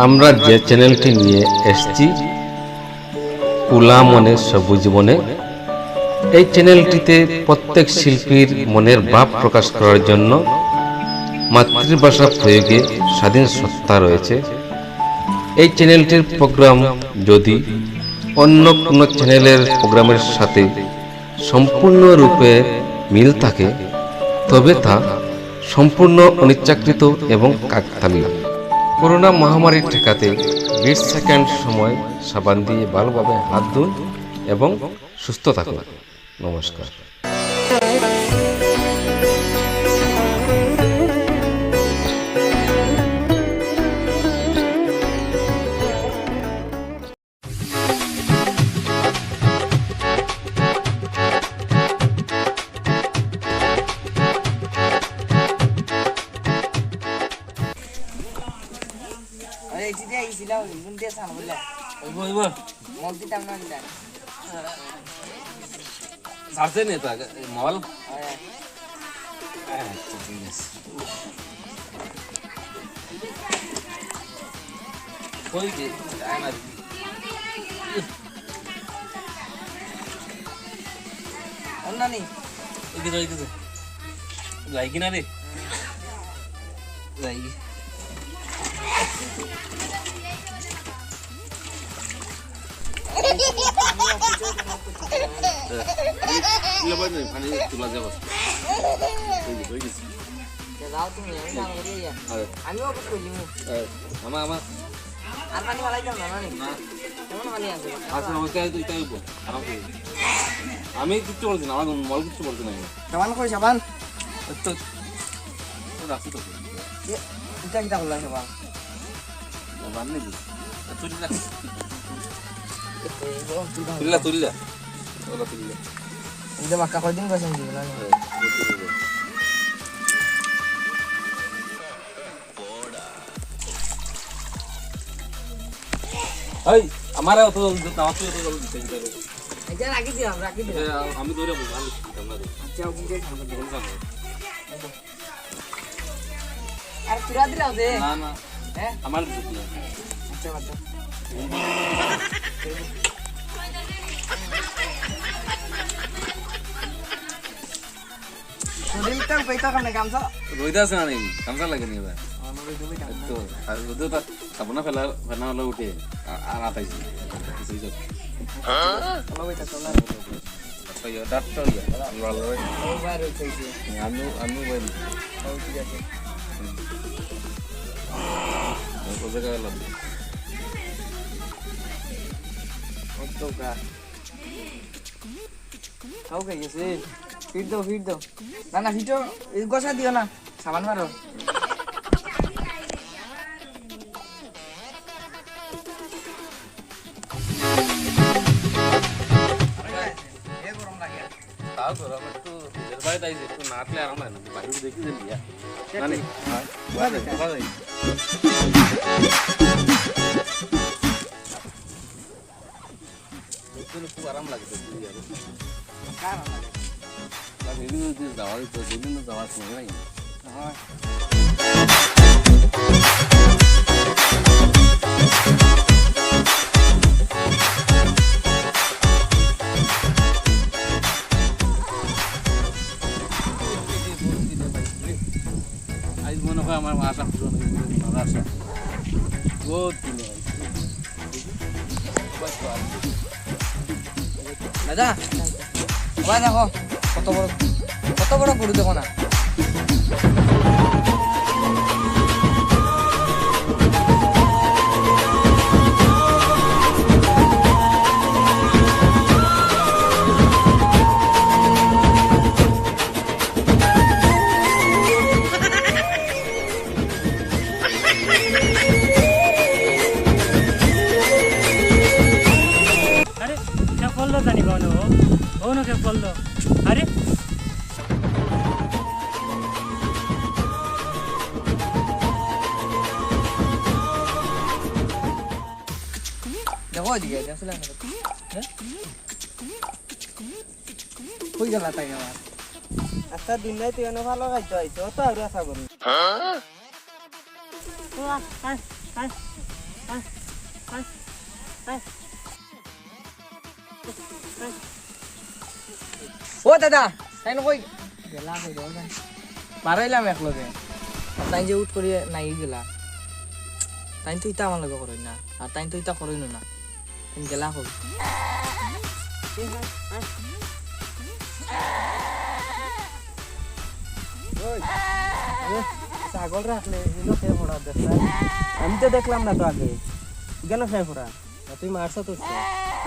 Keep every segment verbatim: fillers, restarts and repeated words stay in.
আমরা যে চ্যানেলটি নিয়ে এসেছি, কুলা মনে সবুজ বনে, এই চ্যানেলটিতে প্রত্যেক শিল্পীর মনের ভাব প্রকাশ করার জন্য মাতৃভাষা প্রয়োগে স্বাধীন সত্তা রয়েছে। এই চ্যানেলটির প্রোগ্রাম যদি অন্য কোনো চ্যানেলের প্রোগ্রামের সাথে সম্পূর্ণরূপে মিল থাকে, তবে তা সম্পূর্ণ অনিচ্ছাকৃত এবং কাকতালীয়। করোনা মহামারী ঠেকাতে বিশ সেকেন্ড সময় সাবান দিয়ে ভালোভাবে হাত ধুন এবং সুস্থ থাকুন। নমস্কার। আরে, এই যে আইছিলাম, কোন দিয়ে সামনে? ওই, ওই, ওই। মগ দিতাম না, দিতাম। ছাড়ছে নি তো আগে, এই মল? হ্যাঁ। আচ্ছা, ঠিক আছে। কই রে? যায় না রে। অন্য নেই। ওই দিকে, ওই দিকে। যাই কি না রে? যাই। ইয়ে ভাই নাই, পানি তুলা যাবো। হয়ে গেছে, হয়ে গেছে। যাও তুমি, আমি না করি ইয়া। আরে। আমি ওকে কইলি। আরে, আমা, আমা। আর পানি ফালাই দাও না, না নি? না। কেমন পানি আছে? আচ্ছা, ওইটাই তো, এটাই বল। আরাম করে। আমি কিচ্ছু বলছি না, আমার মল কিচ্ছু বলছি না আমি। সাবান কই সাবান? তো, তো রাখছি তো। এ, এটা কিটা করলা সাবান? সাবান নেই। তুললা। তুললা, তুললা। ওলা তুললা। এটা বাক্কা কয়দিন বসে দিব না? হ্যাঁ, তুললা। এই, আমারে অত জল দিতে, আমাকে অত জল দিতে, দিতে হবে। এটা রাখি দিলাম, রাখি দিলাম। এটা আমি ধরে বলবো, আমি দিতাম না রে। আচ্ছা, ওকে, ওকে। বলবো না। আর পুরা দিলাও দে। না, না। হ্যাঁ? আমার জুত না। আচ্ছা, বাদ দাও। শরীরটা উপায় তো কামে গামছা। রোদ আছে না নি? গামছা লাগে নি এবার? আমার ওই জন্য গামছা। তো, আর রোদে তো সাবনা ফেলা, ফেলা হলে উঠে। আর, আর আতাইছি। সেই সব। চলো বেটা, চলো। ডাক্তার ইয়া, ডাক্তার ইয়া। আমি ভালো হয়ে ও বাইরে উঠে গেছে। আমি, আমি বলি। ও ঠিক আছে। ও জায়গায় লাগবে। ও তো গা। খাও খাই গেছে। ফিট দাও, ফিট দাও। না, না, ফিটো, এই গোসা দিও না। সাবান মারো। তাও গরম, একটু নিজের বাড়িতে আইছি, একটু না হাঁটলে আরাম লাগে না। বাইরে দেখি যে বিয়া। না, নেই। হ্যাঁ, বাজে, বাজে। দেখতে খুব আরাম লাগে তো, ঘুরে যাবে। কার আরাম লাগে? আর এদিকে যদি যাওয়া যেত, যেদিন তো যাওয়ার সময় নাই। হয়। আজ মনে হয় আমার আশা পূরণ হইব, মনের আশা। বহুত দিনে আইছি। দাদা, ওই দেখো, কত বড়, কত বড় গরু দেখো না। আরে, কে পড়লো জানি কোনো? ও না কে পড়লো? আরে, দেখো ওইদিকে, দেখো না। হ্যাঁ? কই গেলা তাই আমার? আচ্ছা, দিন নাই তুই এনে ভালো খাইতে আইছো, তো আর আশা করি। ও, আয়, আয়। ও দাদা, তাইন কই গেলা? কই গেলা? বারইলাম একলগে। আর তাইন যে উঠ করি নাই গেলা, তাইন তো ইতা আমার লগে করইন না, আর তাইন তো ইতা করইন না। তাইন গেলা কই? ওই, আরে, ছাগল রাখলে, এগুলো কে ভরা দেখলাম? আমি তো দেখলাম না তো আগে। কেন খাই ভরা? না, তুই মারছ তো।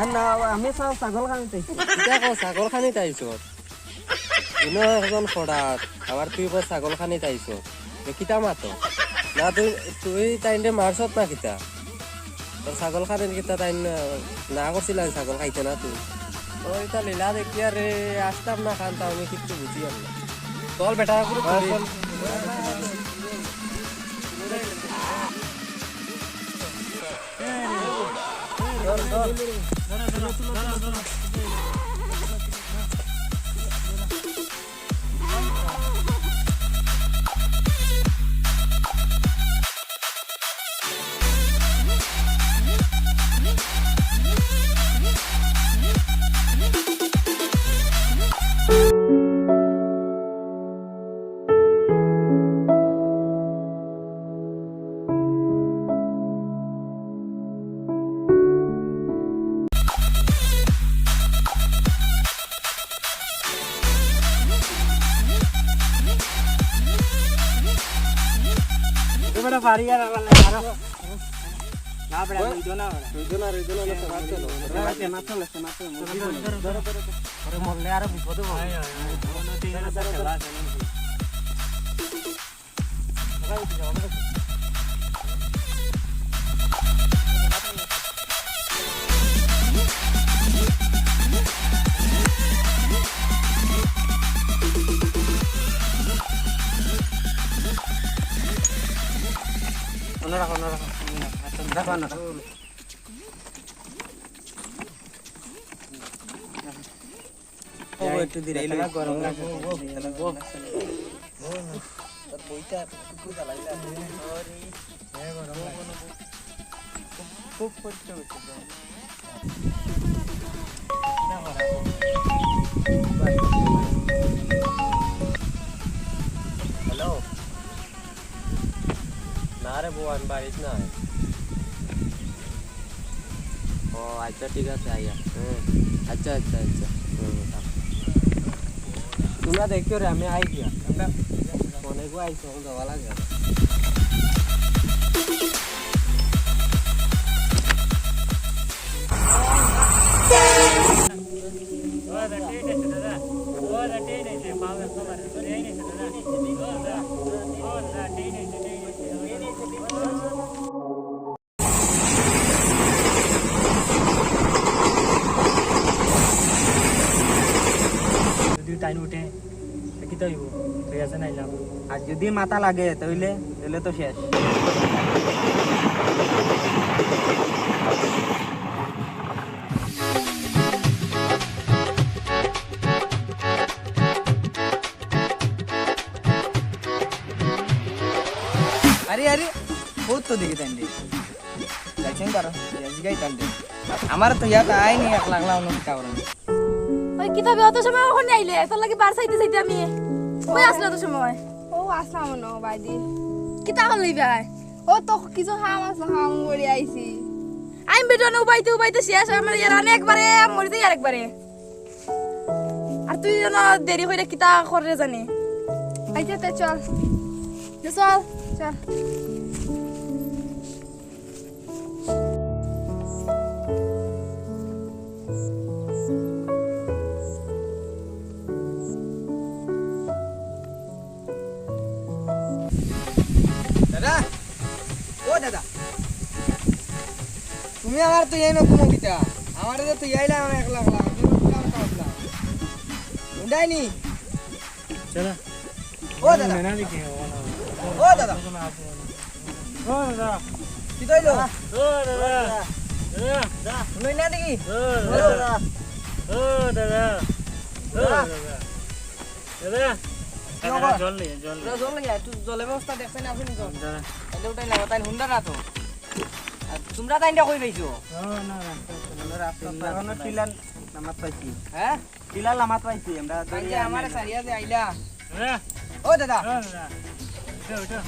আর না, আমি ছা-, ছাগল খানিত আইছি। কিতা কও, ছাগল খানিত আইছ? ইনো একজন ফড়াত, আবার তুই কও ছাগল খানিত আইছ। এ কিতা মাতো? না, তুই, তুই তাইনরে মারছত না কিতা? তোর ছাগল খানির কিতা তাইন না, না করছিলা ছাগল খাইতে না তুই? ও, ইতা লীলা দেখিয়া রে, আসতাম না খান, তা আমি কিচ্ছু বুঝিয়ার না। চল বেটা, পুরো চল। এবারে বাড়ি আর আবার নাই, আরো। না, বেটা, রইতো না, বেটা। রইতো না, রইতো না, না, সমাজ চলো। বেটা, সমাজ চলো, সমাজ চলো, মুরগি বলি। ধরো, ধরো, ধরো। ওরে মরলে আরো বিপদ হইব। হয়, হয়, হয়। অন্য দিন একটা খেলা আছে, না? অন্য রাখো, অন্য রাখো। রাখো, অন্য রাখো। ও, একটু ধীরে, এগুলা গরম লাগে। ও, ও, ও, ও। তোর বইটা একটু জ্বালাই না। খুব কষ্ট হচ্ছে তো। হ্যালো। না রে বউ, আমি বাড়িত নাই। ও আচ্ছা, ঠিক আছে, আইয়া। হ্যাঁ। আচ্ছা, আচ্ছা, আচ্ছা। হুম, থাক। তোমরা দেখিও রে, আমি আই গিয়া। আমরা অনেক আইছো, এখন যাওয়া লাগে। যদি তাই উঠে, তে কিতা অইবো? তুই আছে নাইলাম। আর যদি মাথা লাগে, তাইলে, তাইলে তো শেষ। আরে, আরে, বহুত তো দেখি তাইন রে। যাইছেন কারো, ইয়াজি গাই তাইন রে। আমার তো ইয়াত আইনি এক লাখ লাখ উন্নতি কারণ। ওই কিতাবে অত সময় ওখানে আইলে, তোর লাগি বার চাইতে চাইতে আমি। কই আসলে অত সময়? ও আসলাম না, বাইদি। কিতা করলি ভাই? ও তো কিছু কাম আছে, কাম করি আইছি। আমি বেটা না উবাইতে উবাইতে শেষ, আমার ইয়ার আনে একবারে, মরি যাই আর একবারে। আর তুই যেন দেরি কইরা কিতা করে জানি। আচ্ছা, তে চল। তে চল। চল। দাদা, ও দাদা, তুমি আমার তো এই নতুন কিতা? আমার তো তুই আইলা, আমি একলা একলা, আমি নতুন কাম করলাম। উন্ডাইনি? দাদা। ও দাদা। না, না, দেখি, ও না। ও দাদা। ও দাদা। কি কইলো? ও দাদা। দাদা। হুনই না দেখি? ও দাদা। ও দাদা। ও দাদা। দাদা। দাদা, জল নেই, জল নেই। জল নেই, একটু জলের ব্যবস্থা দেখছেন আপনি তো? দাদা। এটা ওটাই লাগা, তাই হুন্ডা না তো। তোমরা তাইনটা কই পাইছো? না, না, রাস্তা আছে। আমরা রাস্তা আছে। আমরা টিলার লামাত পাইছি। হ্যাঁ? টিলার লামাত পাইছি আমরা। তাই যে আমারে সারিয়া যে আইলা। হ্যাঁ। ও দাদা। হ্যাঁ, দাদা। উঠো, উঠো।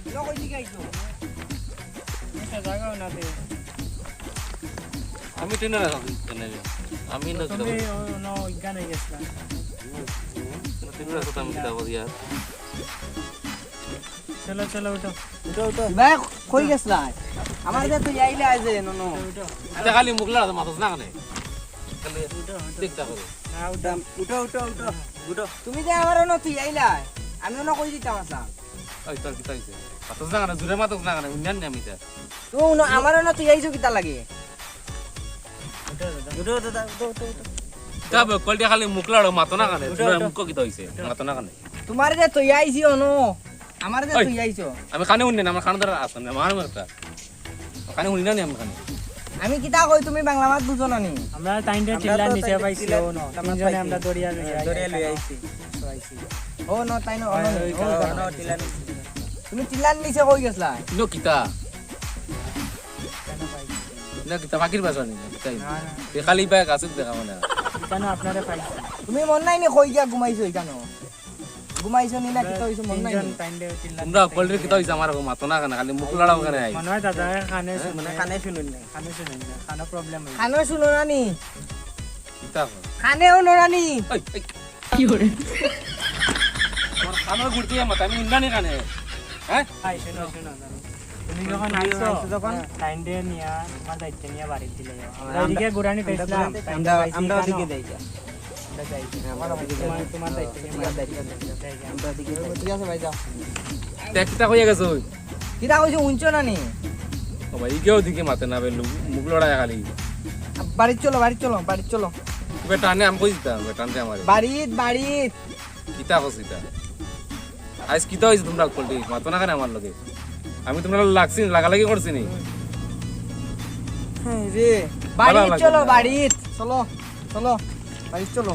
তোমরা কই দিকে আইছো? এটা জাগাও না দে। আমি ট্রেনে রাখা, ট্রেনে। আমি না তুমি ও, না, অজ্ঞান হয়ে গেছিলাম। ট্রেনে রাখা তো আমি যাবো ইয়ার। চলো, চলো, উঠো। উঠো, উঠো। ভাই, কই গেছলা? আমার যে তুই আইলে আজ এ, নো, নো। উঠো, উঠো। এটা খালি মুখ লড়া, মাথাস না কেনে? খালি উঠো, উঠো। দেখতে হবে। না, উঠো। উঠো, উঠো, উঠো, উঠো। তুমি যে আমার অনো তুই আইলা, আমি অনো কই দিতাম আসলাম। ওই তোর কিতা হইছে? মাথাস না কেনে? জোরে মাথাস না কেনে? উন্নয়ন নেই আমি এটা। তো উনো-, আমার অনো তুই আইছো কিতা লাগে? উঠো, দাদা, উঠো, উঠো, উঠো। কিতা বে, কলটি খালি মুখ লড়ো, মাতো না কেনে? উঠো, তোর উঠো। মুখ কিতা হইছে? উঠো। মাতো না কেনে? তোমারে যে তুই আইছি অনো, আমারে যে ওই, তুই আইছো। আমি কানে হুনি না, আমার কানে ধরা আছে না, আমার একটা। কানে হুনি না নি আমি কানে। আমি কিতা কই, তুমি বাংলা মাত বুঝো না নি? আমরা তাইনরে আমরা টিলার তো নিচে তাইনরে পাইছি, টিলার ও ন। লামাত তিনজনে পাইছি। আমরা দরিয়া লইয়া হ্যাঁ, দরিয়া লইয়া আইছি। আইছি। তো আইছি। ও ন, তাই ন, ও ন, ওই ও কারণে ন। টিলার নিচে। তুমি টিলার নিচে কই গেছলা? ইনো কিতা? কেন পাইছি? ইনো কিতা, পাখির বাসা নি? কিতা ইনো? না, না। এ খালি পায়ে গাছে দেখা মানে। কেন আপনারে পাইছি? তুমি মন নাই নি কই গিয়া ঘুমাইছো এখানো? ঘুমাইছো নি না, কিতা হইছে, মন নাই নি? তিনজন তাইনরে টিলার তোমরা নিচে কলরে কিতা হইছে, আমার মাতো না কেনে, খালি মুখ লড়াও কেনে আই। মনে হয় দাদা কানে হ্যাঁ? শুনে। মানে কানে শুনুন না। কানে শুনুন না, কানে problem হইছে। কানে শুনো না নি? কিতা কর? কানেও নো না নি? এই, এই। কি করে? আমার কানে ঘুরতে আমার, আমি উন্ডানি কানে। হ্যাঁ? এই, শুনো, শুনো, শুনো। তুমি যখন তুমি আইছো, আইছো যখন? তাইনরে নিয়া, তোমার দায়িত্ব নিয়া বাড়িত দিলে যাও। আমরা আমরা এদিকে ঘুরানি আমরা পেছলাম, আমরা, তাইনরে পাইছি আমরা কেন? ওদিকে যাই গা। আমরা যাই। হ্যাঁ, আমরা ওদিকে যাই। তোমার, তোমার দায়িত্ব নিয়া তোমার বাড়িত দায়িত্ব দিলে যাও। যাই গা। আমরা ওদিকে যাই। ঠিক আছে ভাই, যাও। তে কিতা কইয়া গেছো? কিতা কইছো, হুনছো না নি? ও ভাই, ইগেও দিকে মাতে না বে, লু-, মুখ লড়ায় খালি। বাড়িত চলো, বাড়িত চলো, বাড়িত চলো। বে টানে আমি কই দিতাম, বে টানতে আমারে। বাড়িত, বাড়িত। কিতা কস ইতা? আইজ কিতা হইছে তোমরা কলটি? মাতো না কেনে আমার লগে? আমি তোমরা লাগছি নি, লাগালাগি করছি নি? হ্যাঁ রে। বাড়িত চলো, বাড়িত। চলো, চলো। বাড়িত চলো।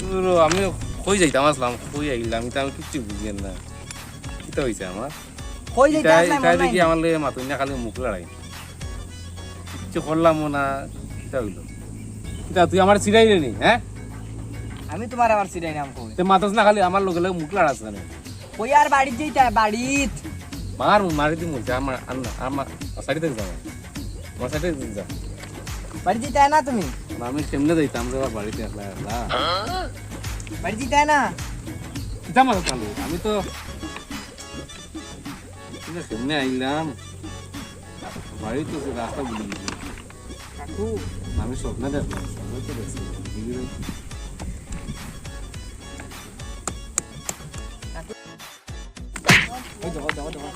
দূর, আমি কই যাইতাম আসলাম, কই আইলাম, ইতা আমি কিচ্ছু বুঝিয়ার না। কিতা হইছে আমার? কই যাইতে ইতা, আসলাম, ইতা মন নাই দেখি নি? আমার লগে মাতুন না, খালি মুখ লড়াই। কিচ্ছু করলামও না, কিতা হইলো? কিতা তুই আমার চিড়াইলে নি, হ্যাঁ? আমি তোমার আবার চিড়াই নাম কই? তে মাতাস না, খালি আমার লগে লগে মুখ লড়াস কেনে? কই আর বাড়িত যাইতা, বাড়িত। মার, মারি দিমু, যা আমার, আর না, আমার, সাইডে যা। আমার সাইডে যা। বাড়িত যাইতা না তুমি? না, আমি কেমনে যাইতাম রে বাড়িত একলা একলা? বাড়িত যাইতা না? কিতা মাতাস খালি? আমি তো কিন্তু কেমনে আইলাম? বাড়িত তো সে রাস্তা ভুলে গেছি। কাকু। আমি স্বপ্ন দেখলাম, স্বপ্ন তো দেখছি। কাকু। ওই দেখো, দেখো, দেখো।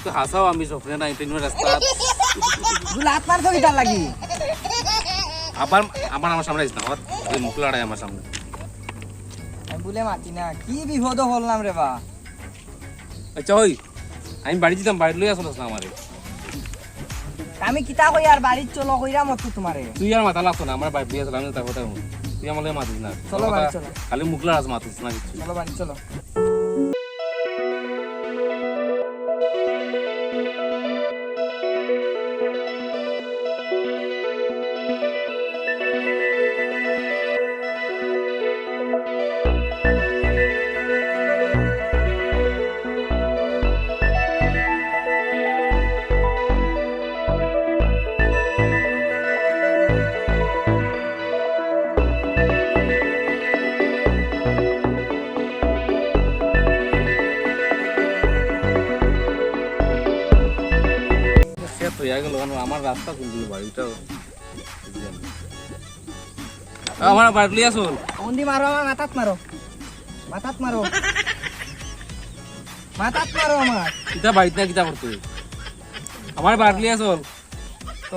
তো হাসাও আমি স্বপ্নে নাই, তিন রাস্তা। দুলা আত্মার তো কিতা লাগি? আবার, আবার আমার সামনে আইস না, আবার ওই মুখ লড়াই আমার সামনে। আমি বলে মাতি না, কি বিপদ হলাম রে বা। আচ্ছা, ওই, আমি বাড়ি দিতাম, বাড়ি লইয়া চলস না আমারে। আমি কিতা কই আর বাড়িত চলো কইরা মত তোমারে। তুই আর মাথা লাগতো না, আমার বাড়ি লইয়া চল, আমি তার কথা হুন। তুই আমার লগে মাতিস না। চলো বাড়ি চলো। খালি মুখ লড়াস মাতিস না কিচ্ছু। চলো বাড়ি চলো। সে তো ইয়া গেল, কারণ আমার রাস্তা কোন দিকে বাড়িটা বুঝলাম না। আমার বাড়ি লইয়া চল। কোন দি মারো, আমার মাথাত মারো। মাথাত মারো। মাথাত মারো আমার। ইতা বাড়িত না কিতা করতে? আমার বাড়ি লইয়া চল। তো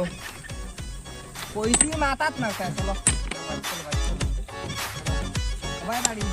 কইছি মাথাত মারো, চলো। আমার বাড়ি।